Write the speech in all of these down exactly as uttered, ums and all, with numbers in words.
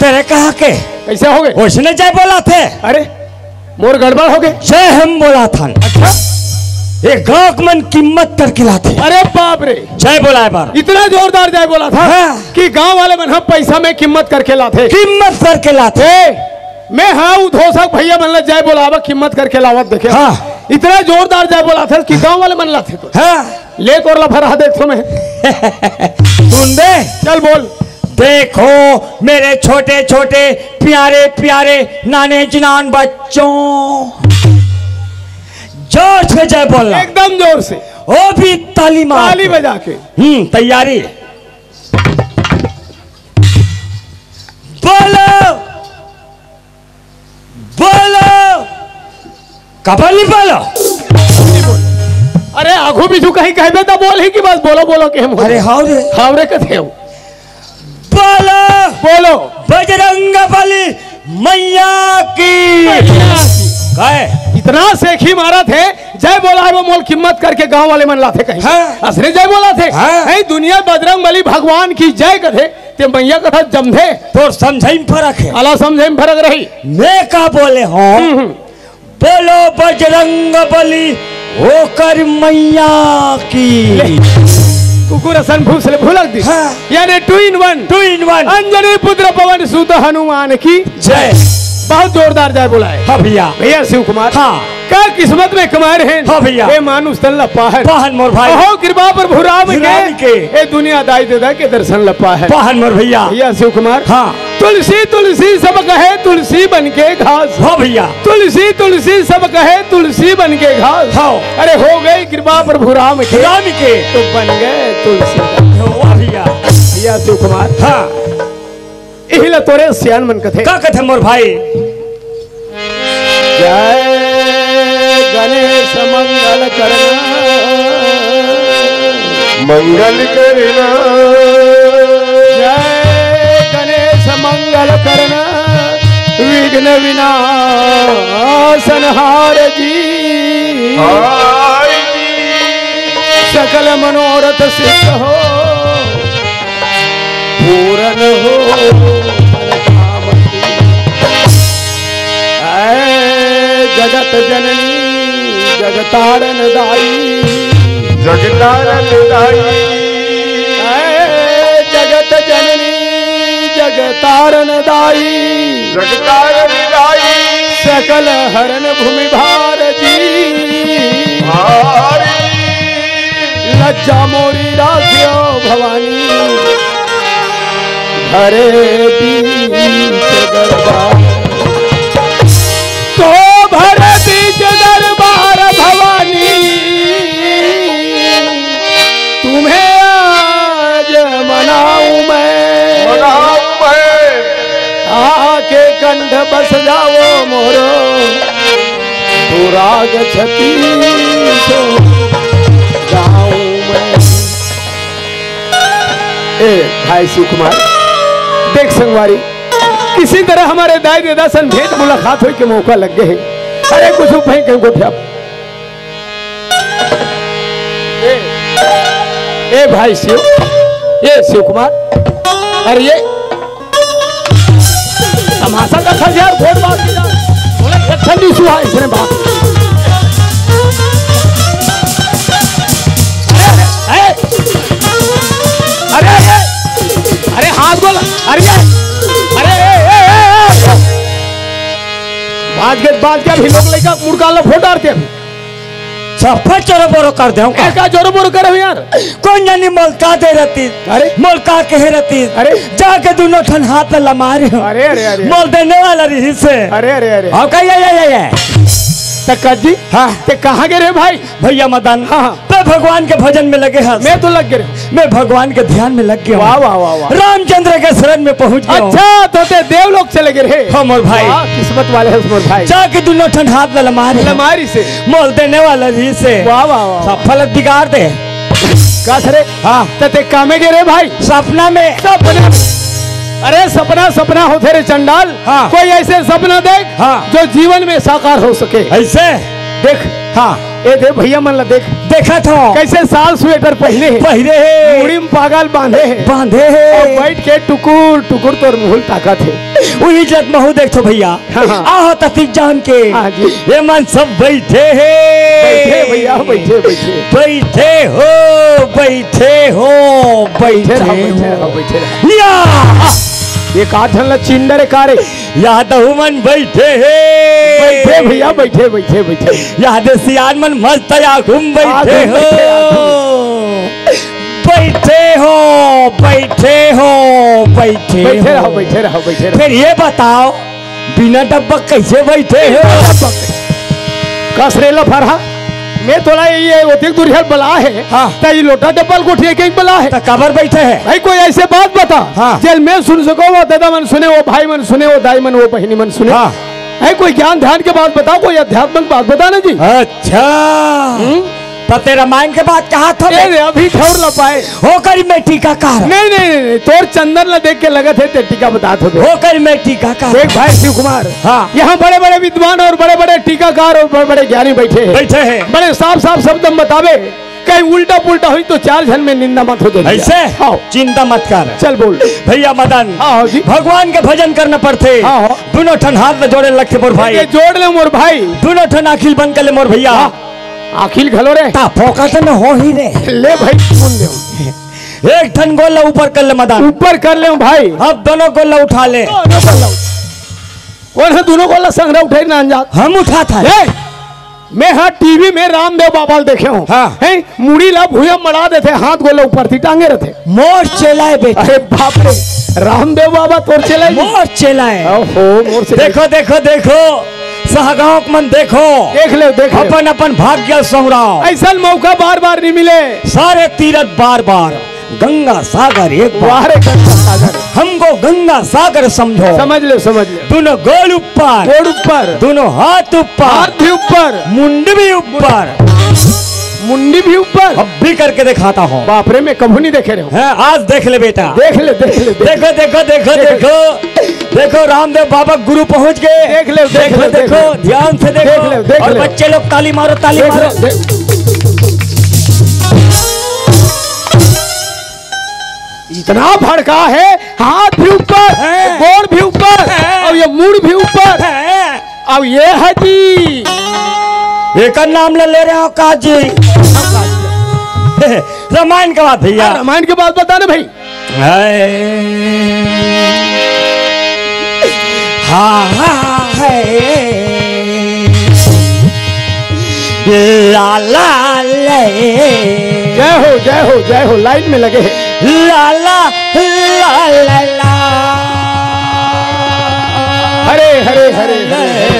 तेरे कहाँ के? कैसे हो गए? ओइसने जय बोलाथे। अरे, मोर गड़बड़ हो गए। जय हम बोलाथन। अच्छा। ये गाँव के मन किम्मत करके लाथे। अरे बाप रे। जय बोलाए बर। इतना जोरदार जय बोलाथा हाँ। कि गाँव वाले मन ह पैसा में किम्मत करके लाथे। किम्मत करके लाथे। ए, मैं हाँ, उ धोसक भैया मन ला जय बोलावा, किम्मत करके लावत देखे। हाँ। इतना जोरदार जय बोलाथा कि गाँव वाले मन लाथे तो। हाँ। ले तोर ला भरा देख तो मैं। सुन बे। चल बोल। देखो मेरे छोटे छोटे प्यारे प्यारे नाने जनान बच्चों, जोर से जय बोलना। एकदम जोर से। वो भी ताली मार ताली के। बजा के। हम्म, तैयारी। बोलो, बोलो। कबर नहीं बोलो। अरे आगू पीछू कहीं कहबे तो बोल ही कि बस बोलो बोलो के हम। अरे हाव रे। हाव रे कथे हो। बोलो, बोलो। बजरंग बली मैया की। मैया की। कहे? इतना सेखी मारा थे, जय बोलाए वो मोल किम्मत करके गांव वाले मन लाथे कहीं। हाँ। असरे जय बोलाथे। हाँ। नहीं, दुनिया बजरंग बली भगवान की जय कथे, ते मैया कथा जमथे। तोर समझई में फरक है। अला समझई में फरक रही। मैं का बोले हूँ? हम्म, हम्म। बोलो बजरंग बली होकर मैया की। ले, कुकुर असन भूस ले भुलक दी। हाँ। यानी two in one। Two in one। Anjani पुत्र पवन सुत हनुमान की जय। बहुत जोरदार जय बोलाए। हाँ भैया। भैया शिव कुमार। हाँ। का किस्मत में कमाए रहे। हाँ भैया। ए मानुष तन ला पाहन। पाहन मोर भाई। अहो कृपा प्रभु राम के। राम के। ए दुनिया दाई देदा के दर्शन ला पाहन। पाहन मोर भैया। भैया शिव कुमार। हाँ। तुलसी तुलसी सब कहे तुलसी बन के घास। हाँ भैया। तुलसी तुलसी सब कहे तुलसी बन के घास। हाँ। अरे हो गई कृपा प्रभु राम के। राम के। तो बन गए तुलसी। वाह भैया। भैया शिव कुमार। हाँ। इही ला तोरे सियान मन कथे। का कथे मोर भाई? जय गणेश मंगल करना। मंगल करना। जय गणेश मंगल करना, विघ्न विनाशन हार जी। हार जी। सकल मनोरथ सिद्ध हो, पूरन हो मन काम की। ऐ जगत जननी जगतारन दाई। जगतारन दाई। ऐ जगत जननी जगतारन दाई। जगतारन दाई। सकल हरन भूमि भार जी। भार जी। लज्जा मोरी राख्यो भवानी, घरे बीच दरबार। तो भरे बीच दरबार भवानी, तुम्हें आज मनाऊं मैं। मनाऊं मैं। आके कंठ बस जाओ मोरो, तो राग छतीसो गाऊं मैं। ए भाई शिव कुमार, देख संगवारी, किसी तरह हमारे दाई देदा सन भेंट मुलाकात होय के मौका लग गए है। अरे कुछ भाई कहीं गोठिया। ए, ए भाई शिव, ए शिव कुमार, अरे ये तमाशा का था यार, वोट बात की यार। बोले, एक ठंडी सुहा इसने बात। अरे, अरे, अरे, अरे, अरे, हाथ बोल, अरे, अरे, ए, ए, ए, ए, बाज के, बाज के अभी लोग लइका मुड़का ला फोड़ डारते अभी। सफा चोरो बोरो कर दे का? ए, का चोरो बोरो करे हो यार? कोन जानी मोल का दे रहती, अरे? मोल का कहे रहती, अरे? जाके दुनो ठन हाथ में लमारी हो। अरे, अरे, अरे। मोल देने वाला रही से। अरे, अरे, अरे। हाँ, का ये, ये, ये, ये? तक जी? हाँ। ते कहाँ गए रे भाई? भैया मदन, हाँ, हाँ। ते भगवान के भजन में लगे हस। मैं तो लग गए रे। मैं भगवान के ध्यान में लग गया हूँ। वाह, वाह, वाह, वाह। रामचंद्र के शरण में पहुँच गया हूँ। अच्छा, तो ते देवलोक चले गए रे। हाँ, मोर भाई। वाह, किस्मत वाले हैं मोर भाई। जाके दुनो ठन हाथ में लमारी। लमारी से। मोल देने वाला रही से। वाह, वाह, वाह, वाह। सफल बिगाड़ दे। का सरे? हाँ। तो ते कामे गए रे भाई? सपना में। सपना। अरे सपना, सपना होथे रे चंडाल। हाँ। कोई ऐसे सपना देख, हाँ। जो जीवन में साकार हो सके। ऐसे? देख, हाँ। ए दे भैया मन ला देख, देखत हो। कैसे साल स्वेटर पहने हे, पहिरे हे। मुड़ी में पागल बांधे हे, बांधे हे। अउ बैठ के टुकुर टुकुर तोर मुहूं ल ताकत हे। उही जत महू देखथो भैया। हाँ, हाँ। आहो ततिक जान के। हाँ जी। ये मन सब बैठे हे। बैठे भैया, बैठे, बैठे। बैठे हो, बैठे हो, बैठे बैठे रहो, हो। बैठे रहो, बैठे रहो। या! ये का झन ला चिंदर का रे? यादव मन बैठे हे। बैठे भैया, बैठे, बैठे, बैठे। यादव सियान मन मस्त आगू म बैठे आगू म हो। बैठे, आगू म। बैठे हो, बैठे हो, बैठे बैठे हो। रहो, बैठे रहो, बैठे रहो। फिर ये बताओ, बिना डब्बा कैसे बैठे हो? कसरेला फरहा, मैं तोला ये ओतिक दूरिहा बला हे, हाँ। त ई लोटा डब्बा ल गोठिया के बला हे। त काबर बैठे हे? भाई, कोई ऐसे बात बता, हाँ। जेल मैं सुन सको, वो दादा मन सुने, वो भाई मन सुने, वो दाई मन, वो बहिनी मन सुने। हाँ। भाई, कोई ज्ञान ध्यान के बात बता, कोई अध्यात्म के बात बता ना जी। अच्छा। हम्म? त तें रामायण के बात कहा था ए बे? रे, अभी ठौर ला पाए। ओकर में टीकाकार। नहीं, नहीं, नहीं, नहीं, तोर चंदन ला देख के लगत हे, ते टीका बतात होबे। ओकर में टीकाकार। देख भाई शिव कुमार, हाँ। यहाँ बड़े-बड़े विद्वान और बड़े-बड़े टीकाकार और बड़े-बड़े ज्ञानी बैठे हैं। बैठे हैं। बड़े साफ-साफ शब्द में बतावे, कहीं उल्टा पुल्टा हुई तो चार झन में निंदा मत हो जाए। ऐसे? हाँ। चिंता मत कर। चल बोल। भैया मदन, हाँ, हाँ जी। भगवान के भजन करना पड़थे। हाँ, हाँ। दुनों ठन हाथ ल जोड़े लगथे मोर भाई। ये जोड़ ले मोर भाई। दुनों ठन आँखी ल बंद कर ले मोर भैया। हाँ। आँखी ल घलो रे। त फोकट में हो ही रे। ले भाई, सुन ले। एक ठन गोड़ ल ऊपर कर ले मदन। ऊपर कर ले भाई। अब दोनों गोड़ ल उठा ले। दोनों गोड़ ल उठ-, कौन हे दुनों गोड़ ल संघरा उठाही ना जात? हम उठात हन। ए, मैं हा टीवी में रामदेव बाबा ल देखे हंव। हाँ। हैं, मुड़ी ला भुइयां मड़ा देथे, हाथ गोड़ ल ऊपर ती टांगे रथे। मोर चेला ए बेटा। अरे बाप रे, रामदेव बाबा तोर चेला ए? मोर चेला ए। ओहो, मोर चेला ए। देखो, देखो, देखो, सहगांव के मन देखो। देख ले, देख ले। अपन, अपन भाग्य संवराव। ऐसन मौका बार-बार नहीं मिले। सारे तीरथ बार-बार, गंगा सागर एक बार। वाह रे गंगा सागर। हमको गंगा सागर समझो। समझ ले, समझ ले। दोनों गोड़ ऊपर। गोड़ ऊपर। दोनों हाथ ऊपर। हाथ भी ऊपर। मुंडी भी ऊपर। मुंडी भी ऊपर। अब भी करके दिखाता हूँ। बाप रे, मैं कभू नहीं देखे रहे हूँ। हैं, आज देख ले बेटा। देख ले, देख ले, देख ले। देखो, देखो, देखो, देखो। देखो, रामदेव बाबा गुरु पहुंच गए। देख ले, देख देखो, ले, देख देखो, ले। ध्यान से देखो। देख ले, देख और ले। बच्चे लोग ताली मारो, ताली देख मारो। ले, देख। इतना भड़का है, हाथ भी ऊपर, हैं। गोड़ भी ऊपर, हैं। और ये मुड़ भी ऊपर। हैं। अब ये है जी। एकर नाम ले, ले रहे हो का जी? रामायण के बात भैया। हाँ, रामायण के बात बता ना भाई। हाय। हाँ, हाँ, है। ला, ला, ले। जय हो, जय हो, जय हो, लाइन में लगे हैं। ला, ला, ला, ला, ला। हरे, हरे, हरे, हरे, हरे।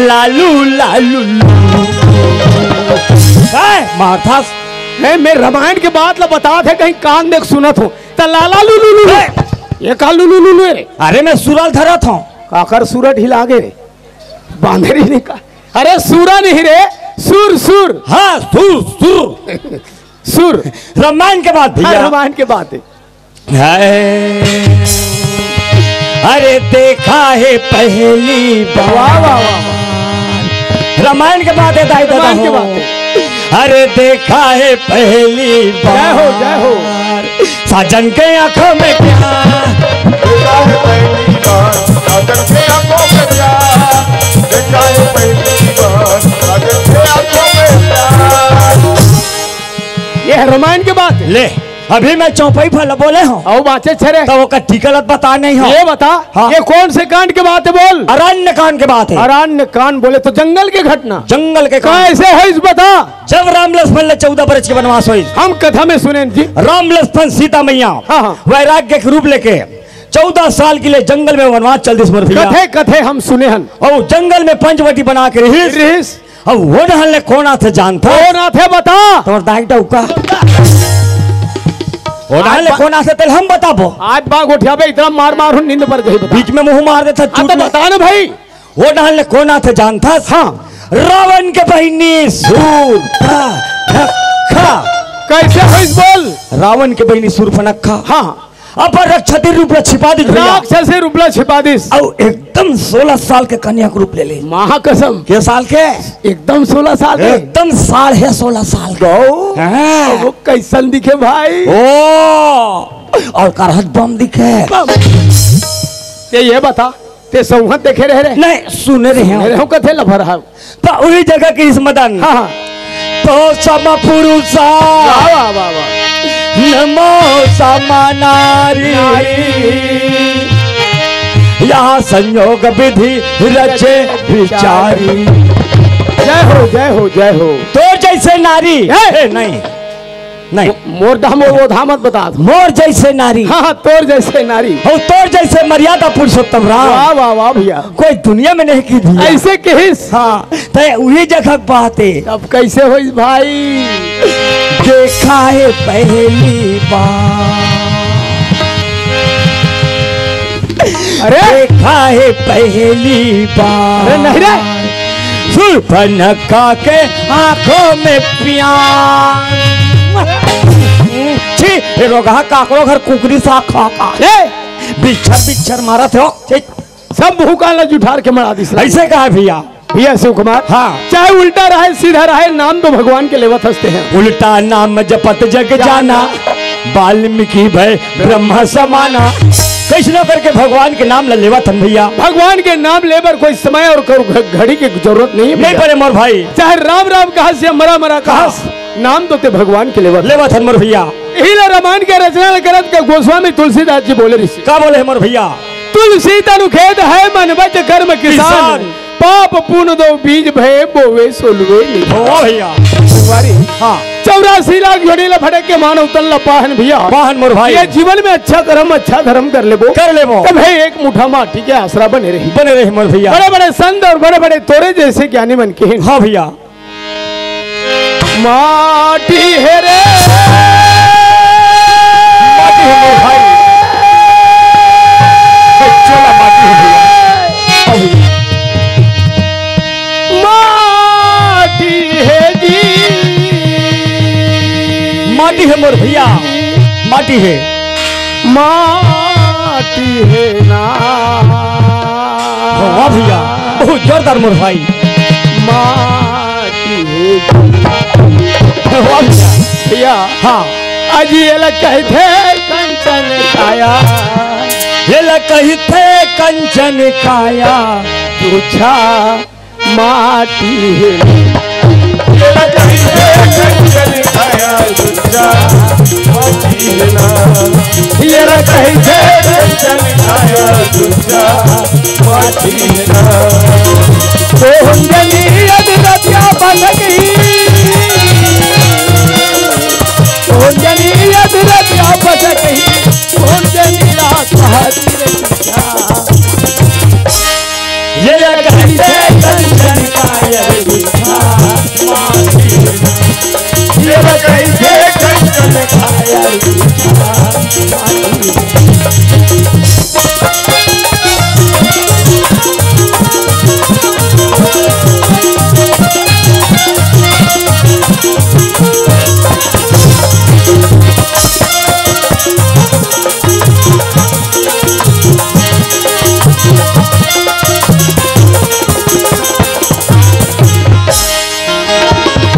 लालू, लालू, लू। ए, मारथस। ए, मैं रामायण के बात ला बतात हे, कहीं कान देख सुनत हो। त लाला लू, लू, लू, लू। ए! ये का लू, लू, लू, लू रे? अरे, मैं सुरा ल धरत हंव। काकर सुरा ढिला गे रे? बांधे रही नहीं का? अरे, सुरा नहीं रे, सुर, सुर। हाँ, सुर, सुर। सुर। रामायण के बात भैया। हाँ, रामायण के बात है। हाय। अरे देखा है पहली बार। वाह, वाह, वाह, वाह। रामायण के बात है, दाई दादा रामायण के हो। बात है। अरे देखा है पहली बार। जय हो, जय हो। साजन के आंखों में प्यार। देखा है पहली बार, साजन के आंखों में प्यार। देखा है पहली बार, साजन के आंखों में प्यार। ये है रामायण के बात है। ले। अभी मैं चौपाई फल बोले हंव। अउ बाचे छे रे। त ओकर टीका लत बता नहीं हंव। ये बता, हाँ। ये कौन से कांड के बात है बोल? अरण्य कांड के बात है। अरण्य कांड बोले तो जंगल के घटना। जंगल के कांड। कैसे होइस बता? जब राम लक्ष्मण ला चौदह बरस के वनवास होइस। हम कथा में सुनेन जी। राम लक्ष्मण सीता मैया हाँ, हाँ। वैराग्य के रूप लेके चौदह साल के लिए जंगल में वनवास चल दिस मोर भैया। कथे, कथे हम सुने हन। अउ जंगल में पंचवटी बना के रहिस। रहिस। अब वो डहन ले कोन आथे जानथस? कोन आथे बता? तोर दाई डउका। वो डहन ले आज बा- कोन आथे तेला हम बताबो। आज बाग उठियाबे, इतना मार मार हूँ, नींद पर जाही बता। बीच में मुंह मार देथस, हाँ, चूट तो में। बता ना भाई। वो डहन ले कोन आथे जानथस? हाँ। रावण के बहिनी सूर्पनखा। कैसे होइस बोल? रावण के बहिनी सूर्पनखा। हाँ। अपन राक्षसी रूप ला छिपा दिस भैया। राक्षसी रूप ला छिपा दिस। अउ एकदम सोलह साल के कन्या के रूप ले ले। माँ कसम। के साल के? एकदम सोलह साल के। एकदम साढ़े सोलह साल के। गौ। हाँ। वो कैसन दिखे भाई? ओ, और करहत बम दिखे। बम। ये, ये बता, ते सौहत देखे रहे रे? नहीं, सुने रहे हो। मेरे हो कथे लफर है। तो वही जगह के इस मदन। हाँ, हाँ। तो सम पुरुषा। वाह, वाह, वाह, वाह। नमो सम नारी। नारी। यहाँ संयोग विधि रचे विचारी। जय हो, जय हो, जय हो। तोर जैसे नारी। ए! ए, नहीं, नहीं। मो-, मोर धाम, वो धाम मत बता। मोर जैसे नारी। हाँ, हाँ, तोर जैसे नारी। और तोर जैसे मर्यादा पुरुषोत्तम राम। वाह, वाह, वाह भैया। कोई दुनिया में नहीं की भैया। ऐसे कहिस। हाँ, ते उही जगह के बात हे। अब कैसे होई भाई? देखा है पहली बार। अरे! देखा है पहली बार। अरे नहीं रे। सुर्पनखा के आंखों में प्यार। छी, ये रोगहा काकरो घर कुकरी सा खा खा। ए! बिच्छर बिच्छर मारत हो। छी। सब भूखा ला जुठार के मरा दिस। ऐसे कहा भैया? भैया शिव कुमार, हाँ। चाहे उल्टा रहे, सीधा रहे, नाम तो भगवान के लेवत हंसते हैं। उल्टा नाम जपत जग जाना, वाल्मीकि भय ब्रह्मा समाना। कैसनो करके भगवान के नाम ला लेवत हन भैया। भगवान के नाम ले बर कोई समय और कौ-, घ-, घड़ी के जरूरत नहीं है नहीं भैया। पड़े मोर भाई। चाहे राम राम कहा से मरा मरा कहा, कहा? नाम तो ते भगवान के लेवत। लेवत हन मोर भैया। इही ला रामायण के रचना ल करत के गोस्वामी तुलसीदास जी बोले ऋषि। का बोले हे मोर भैया? तुलसी तनु खेत है, मन बच कर्म किसान। किसान। पाप पुन दो बीज भय, बोवे सो लुए निधान। वाह भैया। वारी। हाँ। चौरासी लाख जोड़ी ला भटक के मानव तन ला पाहन भैया। पाहन मोर भाई। ये जीवन में अच्छा कर्म, अच्छा धर्म कर लेबो। कर लेबो। तभे एक मुठा माटी के आसरा बने रही। बने रही मोर भैया। बड़े बड़े संत और बड़े बड़े तोरे जैसे ज्ञानी मन के हैं। हाँ भैया। माटी हे रे। माटी हे मोर भाई। ए, चोला माटी हे भैया। माटी हे जी। माटी हे मोर भैया। माटी हे। माटी हे ना। वाह भैया, बहुत जोरदार मोर भाई। माटी हे। वाह भैया। भैया। हाँ। अजी एला कहिथे कंचन काया। एला कहिथे कंचन काया। तुझा माटी हे। ये ला कहिथे कंचन काया दूजा, माटी हे ना। ये ला कहिथे कंचन काया दूजा, माटी हे ना। कोन जनी अध रतिया बसकही, कोन जनी अध रतिया बसकही, कोन जनी रात हरी रे दूजा। ये ला कहिथे कंचन काया दूजा, माटी हे ना। ये ला कहिथे कंचन काया दूजा, माटी हे ना।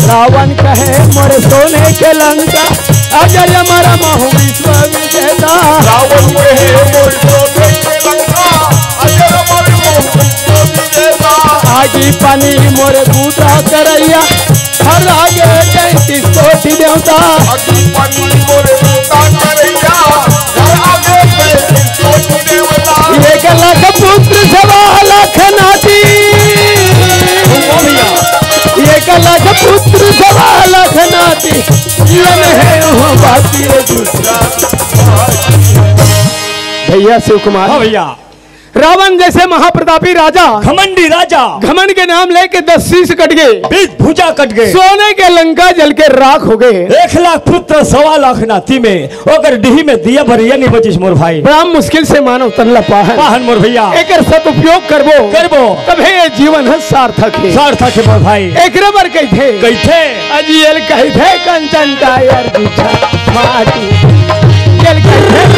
रावण कहे मोर सोने के लंका, अजर अमर महु विश्व विजेता। रावण कहे मोर सोने के लंका, अजर अमर महु विश्व विजेता। आगी पानी मोर बूता करैया, हर आगे तैंतीस कोटि देवता। आगी पानी मोर बूता करैया, हर आगे तैंतीस कोटि देवता। एक लाख पुत्र सवा लाख नाती, एक लाख पुत्र सवा लाख नाती, जीवन हे वह बाकी रे दूजा। भैया शिव कुमार। हाँ भैया। रावण जैसे महाप्रतापी राजा, घमंडी राजा। घमंड के नाम लेके दस शीश कट गए, बीस भुजा कट गए। सोने के लंका जल के राख हो गए। एक लाख पुत्र सवा लाख नाती में, ओकर डीही में दिया बरिया नहीं बचिस मोर भाई। बड़ा मुश्किल से मानव तन ला पाहन। पाहन मोर भैया। एकर सदुपयोग करबो। करबो। तभे ये जीवन ह सार्थक हे। सार्थक हे मोर भाई। एकरे बर कहिथे। कहिथे। अजी एल कहिथे कंचन काया दूजा, माटी। एल कहिथे।